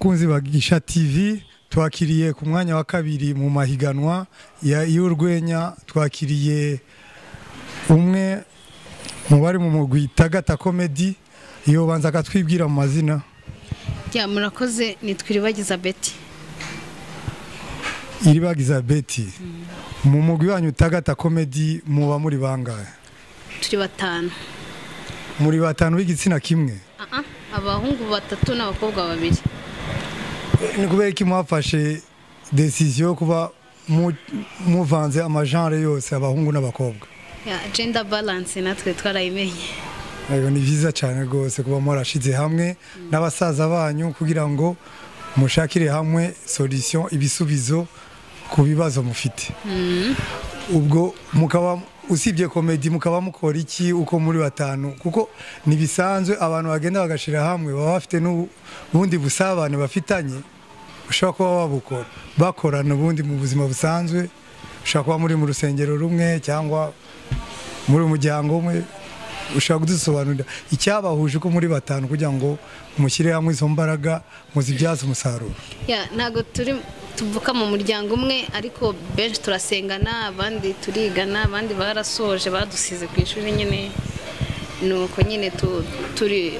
Bakunzi ba Gisha TV, twakiriye ku mwanya wa kabiri mu mahiganwa y'urwenya, twakiriye umwe mu bari mu mugwi Tagata Comedy. Iyo banza akatwibwira mu mazina. Ya, murakoze, nitwa Iribagiza Betty. Iribagiza Betty, mu mugwi wanyu Tagata Comedy muba muri bangahe? Turi batanu. Muri batanu b'igitsina kimwe? Abahungu batatu n'abakobwa babiri. Ni kubera iki mwafashe decision yo kuba muvanze amagenre yose, abahungu n'abakobwa? Ya, gender balance natwe twarayimenye. Ayo ni vyiza cyane rwose kuba mwarashize hamwe n'abasaza banyu kugira ngo mushakire hamwe solution, ibisubizo ku bibazo mufite. Ubwo mukaba usibye comedy mukaba mukora iki uko muri batanu? Kuko nibisanzwe abantu bagenda bagashira hamwe baba bafite n'ubundi busabane bafitanye, ushobora kuba babukora bakorana ubundi mu buzima busanzwe, ushobora kuba muri mu rusengero rumwe cyangwa muri umuryango umwe. Ushobora kudusobanurira icyabahuje uko muri batanu kugira ngo mushyire hamwe izo mbaraga muzibyaze umusaruro? Ya, ntago turi tuvuka mu muryango umwe, ariko benshi turasengana, abandi turigana, abandi barasoje badusize ku ishuri nyine. Nuko nyine turi,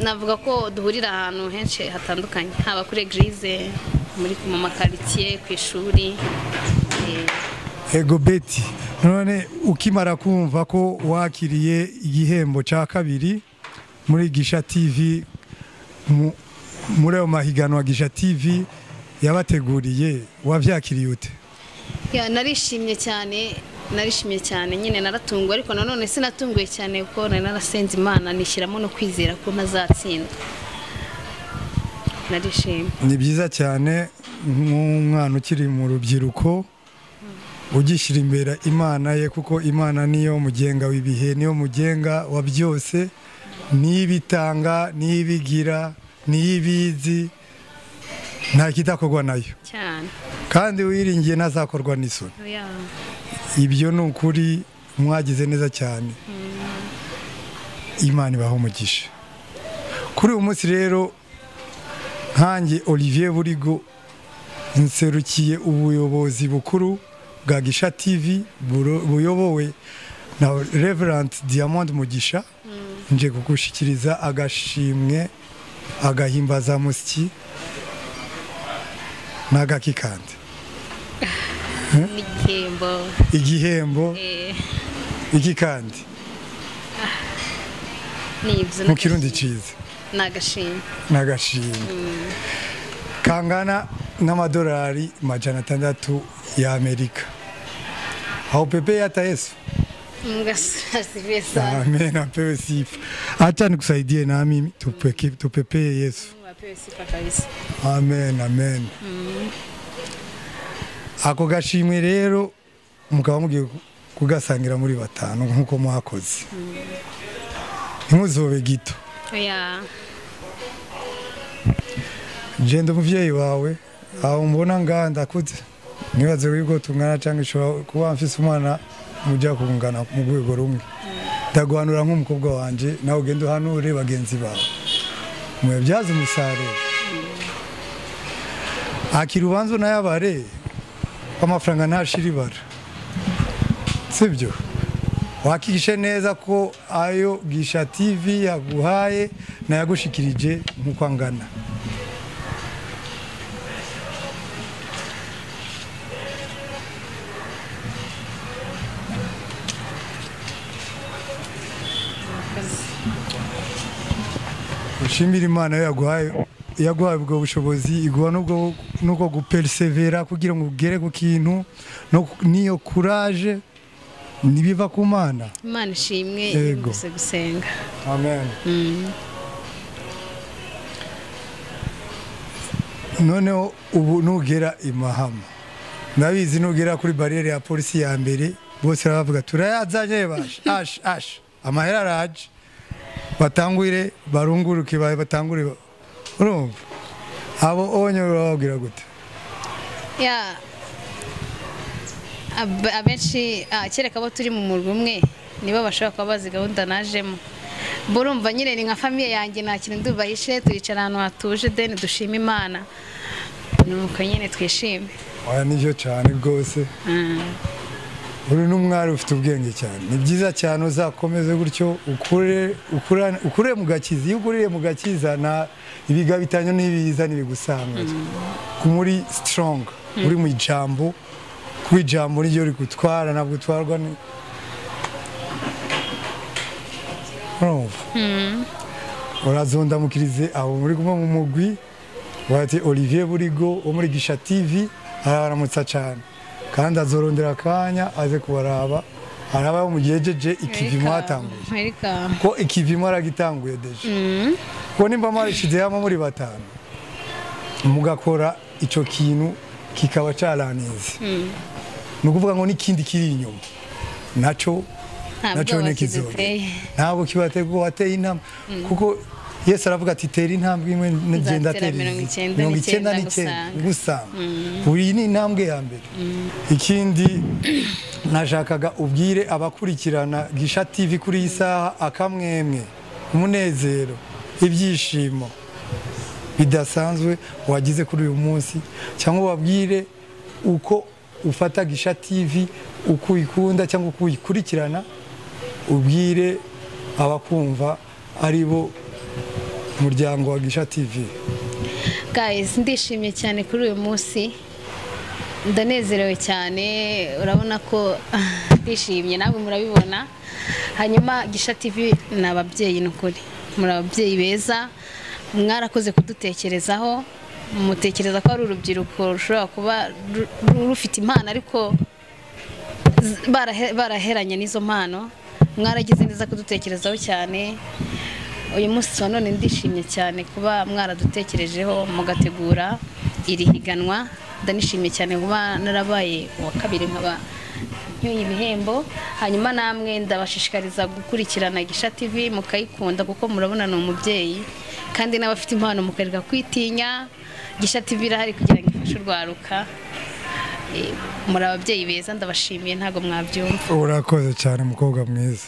navuga ko duhurira ahantu henshi hatandukanye, haba kuri eglise, muri mu makaritsiye, ku ishuri. Ego Betty, none ukimara kumva ko wakiriye igihembo cya kabiri muri Gisha TV, muri ayo mahiganwa Gisha TV yabateguriye, wavyakiriye ute? Ya, narishimye cyane, narishimye cyane nyine, naratunguwe, ariko nanone sinatunguye cyane kuko nari narasenze Imana nishyiramo no kwizera ko ntazatsinda. Narishimye. Ni byiza cyane nk'umwana ukiri mu rubyiruko ugishyira imbere Imana ye, kuko Imana niyo mugenga w'ibihe, niyo mugenga wa byose, nibitanga, nibigira, nibizi, nta kidakorwa nayo cyane, kandi wiringiye ntazakorwa n'isoni. Ibyo ni ukuri, mwagize neza cyane. Imana ibahe umugisha. Kuri uyu munsi rero nkanjye Olivier Burigo nserukiye ubuyobozi bukuru bwa Gisha TV buyobowe na Reverend Diamond Mugisha, nje kugushikiriza agashimwe, agahimbazamusyi n'agakikande. Igihembo. Igihembo. Ikikandi. Ni mu Kirundi ciza. Nagashimwe. Nagashimwe. Kangana n'amadolari 600 ya Amerika. Aho pepe hata Yesu. Mungu asifiwe sana. Amen, apewe sifa. Acha nikusaidie na mimi tupepee Yesu. Mungu apewe sifa kabisa. Amen, amen. Ako gashimwe rero mukaba mugiye kugasangira muri batanu nkuko mwakoze. Ntimuzobe gito. Oya. Jenda umuvyeyi wawe aho mbona nganda kuze nibaze yuko tungana cyangwa ishobora kuba mfise umwana mujya kungana mu rwego rumwe. Ndaguhanura nk'umukobwa wanje, nawe ugenda uhanure bagenzi bawe mubyaze umusaruro. Akirubanzo nayabare amafaranga ntashira ibara, sibyo? Wakishe neza ko ayo Gisha TV yaguhaye nayagushikirije nkuko angana. Ushimira Imana yaguhaye ubwo bushobozi, iguha nubwo nuko gupersevera kugira ngo ugere ku kintu, niyo courage nibiva ku Mana. Imana ishimwe gusa gusenga. Amen. Noneho ubu nugera imahama, ndabizi nugera kuri barriere ya polisi ya mbere bose baravuga turayazanye basha ash ash amahera araje, batangwire barunguruke batangure. Urumva abo onye bababwira gute? Ya, abenshi kereka abo turi mu murwi umwe nibo bashobora kuba bazi gahunda najemo, Burumva nyine ni nka famille yanjye, nta kintu ndubahishe, turicara ahantu hatuje then dushima Imana, nuko nyine twishime. Oya, nivyo cyane rwose. Uri n'umwari ufite ubwenge cyane, ni byiza cyane, uzakomeze gutyo ukure mu gakiza. Iyo ukuriye mu gakiza na ibiga bitanyo n'ibiza n'ibigusanga, muri strong, uri mu ijambo, ku ijambo niryo rigutwara, ntabwo utwarwa ni urumva. Urazondamukirize abo muri kumwe mu mugwi wati Olivier Burigo wo muri Gisha TV, arabaramutsa cyane kandi azorondera akanya aze kubaraba, araba mugejeje ikivi mwatanguye. Welcome. Ko ikivi mwaragitanguye déjà, ko nimba mwarishize hamwe muri batanu mugakora ico kintu kikaba cyaraneze, ni ukuvuga ngo n'ikindi kiri inyuma naco Nta naco bwoba ntikizongera. kiduteye. Ntabwo kibateye kuko wateye intambwe, kuko Yesu aravuga ati tera intambwe imwe ngenda Nzatera atera 99 99 gusanga. Ubu iyi ni intambwe ya mbere. Ikindi nashakaga ubwire abakurikirana Gisha TV kuri iyi saha, akamwemwe, umunezero, ibyishimo bidasanzwe wagize kuri uyu munsi, cyangwa ubabwire uko ufata Gisha TV, uko uyikunda cyangwa uko uyikurikirana, ubwire abakumva ari bo muryango wa Gisha TV. Guys, ndishimye cyane kuri uyu munsi, ndanezerewe cyane, urabona ko ndishimye, nawe murabibona. Hanyuma Gisha TV ni ababyeyi, ni ukuri muri ababyeyi beza, mwarakoze kudutekerezaho, mutekereza ko ari urubyiruko rushobora kuba rufite impano ariko baraheranye n'izo mpano. Mwaragize neza kudutekerezaho cyane. Uyu munsi wa none ndishimye cyane kuba mwaradutekerejeho mugategura iri higanwa. Ndanishimye cyane kuba narabaye uwa kabiri nkaba ncyuye ibihembo. Hanyuma namwe ndabashishikariza gukurikirana Gisha TV mukayikunda, kuko murabona ni umubyeyi kandi n'abafite impano mukareka kwitinya. Gisha TV irahari kugira ngo ifashe urwaruka. Muri ababyeyi beza, ndabashimiye, ntabwo mwabyumva. Urakoze cyane mukobwa mwiza,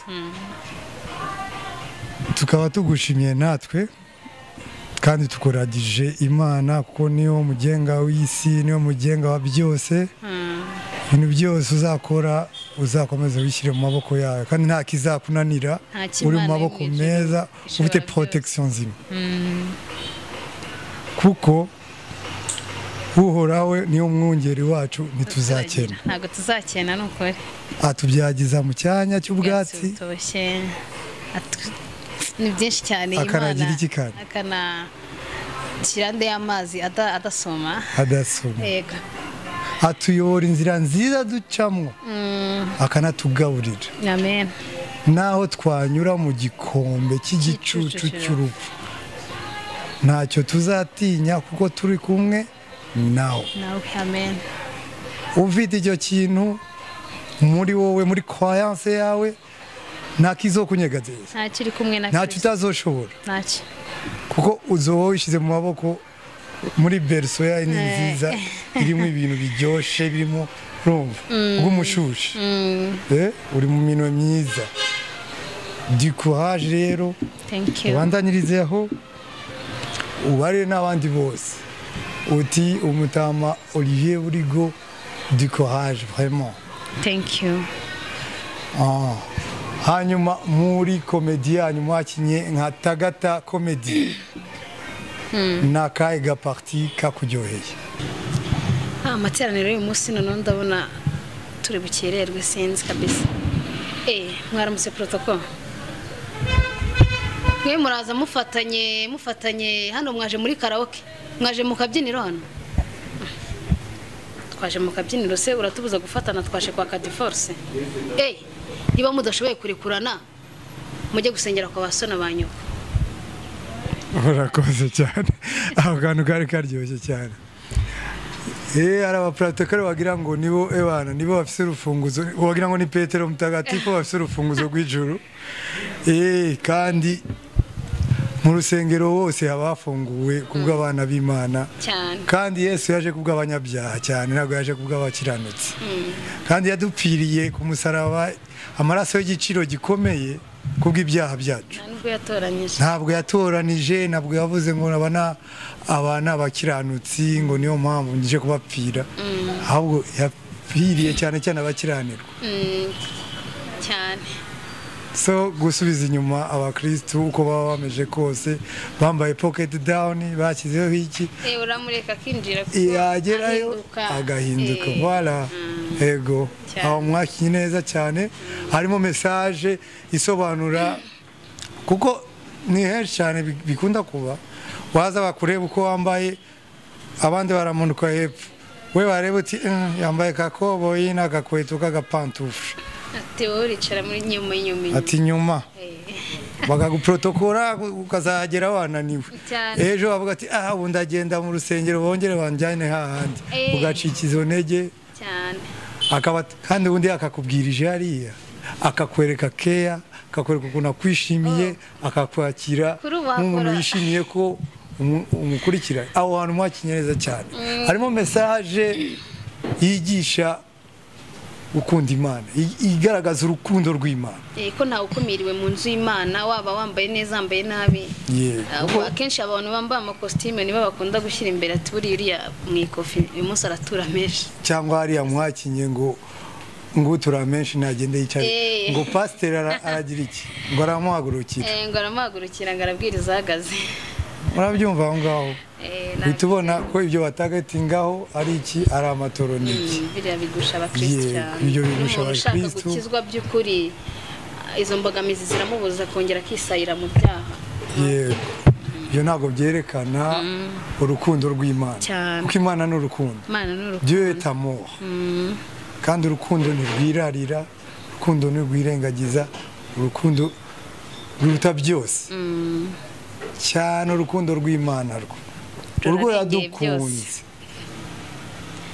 tukaba tugushimiye natwe kandi tukuragije Imana, kuko niyo mugenga w'isi, niyo mugenga wa byose. Ibintu byose uzakora uzakomeza wishyire mu maboko yawe, kandi nta kizakunanira, Nta kimana uri mu yo maboko mu ijuru meza, ishobora ufite byose. protection nzima, kuko Uhoraho niyo mwungeri wacu, ntituzakena. Ntabwo tuzakena, ni ukuri. Atubyagiza mu cyanya cy'ubwatsi butoshye. Ni byinshi cyane. Akanagira Imana iki kandi? Akanashyira andi y'amazi adasoma. Adasoma. Yego. Atuyobora inzira nziza ducamwo, akanatugaburira. Amen. Naho twanyura mu gikombe cy'igicucu Cy'igicucu cy'urupfu, ntacyo tuzatinya kuko turi kumwe nawe. Nawe, amen. Ufite icyo kintu muri wowe, muri croyance yawe, nta kizokunyeganyeza. Ntacyo, uri kumwe na Ntacyo Kristo. utazoshobora, Ntacyo. kuko uzoba wishyize mu maboko muri berceau yawe ni nziza, irimo ibintu biryoshye, birimo urumva bw'umushushi. Uri mu minwe myiza. Du courage rero. Thank you. Ubandanyirizeho, ubare n'abandi bose uti umutama Olivier Burigo, du courage vraiment. Thank you. Ah. Hanyuma muri comédie yanyu mwakinye nka Tagata Comedy, ni akahe gapartie kakuryoheye? Amateraniro y'uyu munsi noneho ndabona turi bukererwe, sinzi kabisa. Mwaramutse protocol. Mwe muraza mufatanye mufatanye hano, mwaje muri karaoke, mwaje mu kabyiniro hano. Twaje mu kabyiniro se uratubuza gufatana? Twaje kwa divorce. Niba mudashoboye kurekurana, mujye gusengera kwa basona ba nyoko. Urakoze cyane, ako kantu kari karyoshye cyane. Hari abaprotokole wagira ngo nibo ebana nibo bafise urufunguzo, wagira ngo ni Petero mutagatifu bafise urufunguzo rw'ijuru. Kandi mu rusengero hose haba hafunguwe kubw'abana b'Imana. Cyane. Kandi Yesu yaje kubw'abanyabyaha cyane, ntabwo yaje kubw'abakiranutsi. Kandi yadupfiriye ku musaraba amaraso y'igiciro gikomeye. kubw'ibyaha byacu. Ntabwo yatoranije, ntabwo yavuze ngo abana abakiranutsi ngo niyo mpamvu nje kubapfira, ahubwo yapfiriye cyane cyane abakiranirwa cyane. So gusubiza inyuma abakristu uko baba bameje kose, bambaye pocket down, bashyizeho iki, uramureka akinjira kuko yagerayo agahinduka. Voilà, ego aho mwakinye neza cyane. Harimo message isobanura, kuko ni henshi cyane bikunda kuba waza bakureba uko wambaye, abandi baramanuka hepfo, we bareba uti yambaye kakoboyi n'agakweto k'agapantufle, ati wowe uricara muri nyuma inyuma, ati nyuma bakaguprotokora ukazagera wananiwe. Ejo bavuga ati ah ubu ndagenda mu rusengero bongere banjyane hahandi, ugacika izo ntege cyane. Akaba kandi ubundi akakubwirije hariya, akakwereka keya, akakwereka ukuntu akwishimiye, akakwakira nk'umuntu wishimiye ko umukurikira. Aho hantu mwakinye neza cyane. Harimo message yigisha gukunda Imana, igaragaza urukundo rw'Imana. Ko ntawe ukumiriwe mu nzu y'Imana, waba wambaye neza wambaye nabi. Akenshi abantu bambaye amakositime nibo bakunda gushyira imbere ati buriya uriya mu ikofi uyu munsi aratura menshi, cyangwa hariya mwakinye ngo utura menshi nagende yicare, ngo pasiteri aragira iki, ngo aramuhagurukira, ngo aramuhagurukira, ngo arabwiriza ahagaze. Murabyumva aho ngaho, uhita ubona ko ibyo batagatingaho ari iki, ari amatoro n'iki. Biriya bigusha abakristu cyane. Ibyo bigusha abakristu. Ushaka gukizwa by'ukuri, izo mbogamizi ziramubuza kongera akisayira mu byaha. Yego, ibyo ntabwo byerekana urukundo rw'Imana, kuko Imana ni urukundo. Dieu est amour. Kandi urukundo ntirwirarira, urukundo ntirwirengagiza, urukundo ruruta byose. Cyane urukundo rw'Imana rwo urwo yadukunze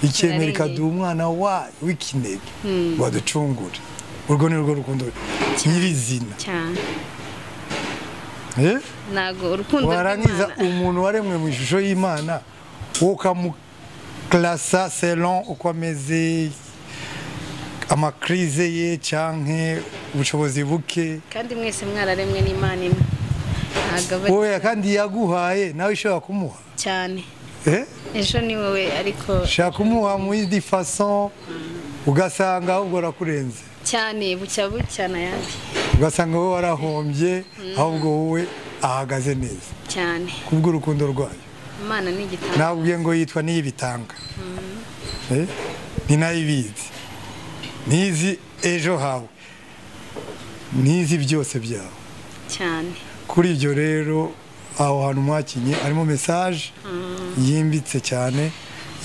ikemera ikaduha umwana wayo w'ikinege ngo aducungure. Urwo ni rwo rukundo nyirizina. Ntago urukundo warangiza umuntu waremwe mu ishusho y'Imana ukamuklasa selon uko ameze, amakrize ye canke ubushobozi buke, kandi mwese mwararemwe n'Imana imwe. Oya, kandi yaguhaye nawe ishobora kumuha cyane. Ejo ni wowe, ariko shaka kumuha mu yindi façon, ugasanga ahubwo arakurenze cyane, bucya bucya nayandi, ugasanga wowe warahombye, ahubwo wowe ahagaze neza cyane kubw'urukundo rwayo. Imana ni igitanga, nabwiye ngo yitwa niyibitanga, ni nayibizi, nizi ejo hawe, nizi byose byawe cyane. Kuri ibyo rero aho hantu mwakinye harimo message yimbitse cyane,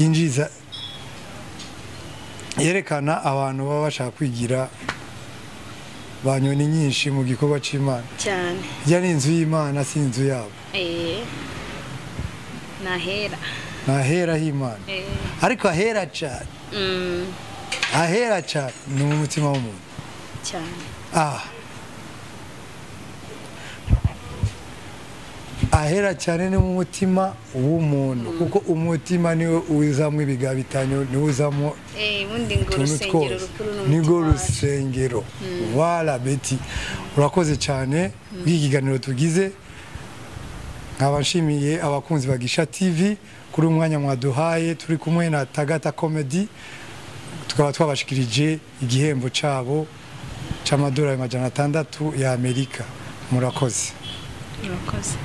yinjiza, yerekana abantu baba bashaka kwigira banyoni nyinshi mu gikorwa cy'Imana cyane. Ijya ni inzu y'Imana, si inzu yabo. Nahera, nahera h'Imana, ariko ahera cyane, ahera cyane ni mu mutima w'umuntu cyane. Ahera cyane ni mu mutima w'umuntu, kuko umutima niwe uzamwe ibigabitanyo, niwe uzamo ubundi ngo urusengero rukuru n'umutima rusengero. Voilà Betty, urakoze cyane bw'ikiganiro tugize. Nkaba nshimiye abakunzi ba Gisha TV kuri umwanya mwaduhaye, turi kumwe na Tagata Comedy, tukaba twabashikirije igihembo cabo c'amadolari 600 ya Amerika. Murakoze. Murakoze.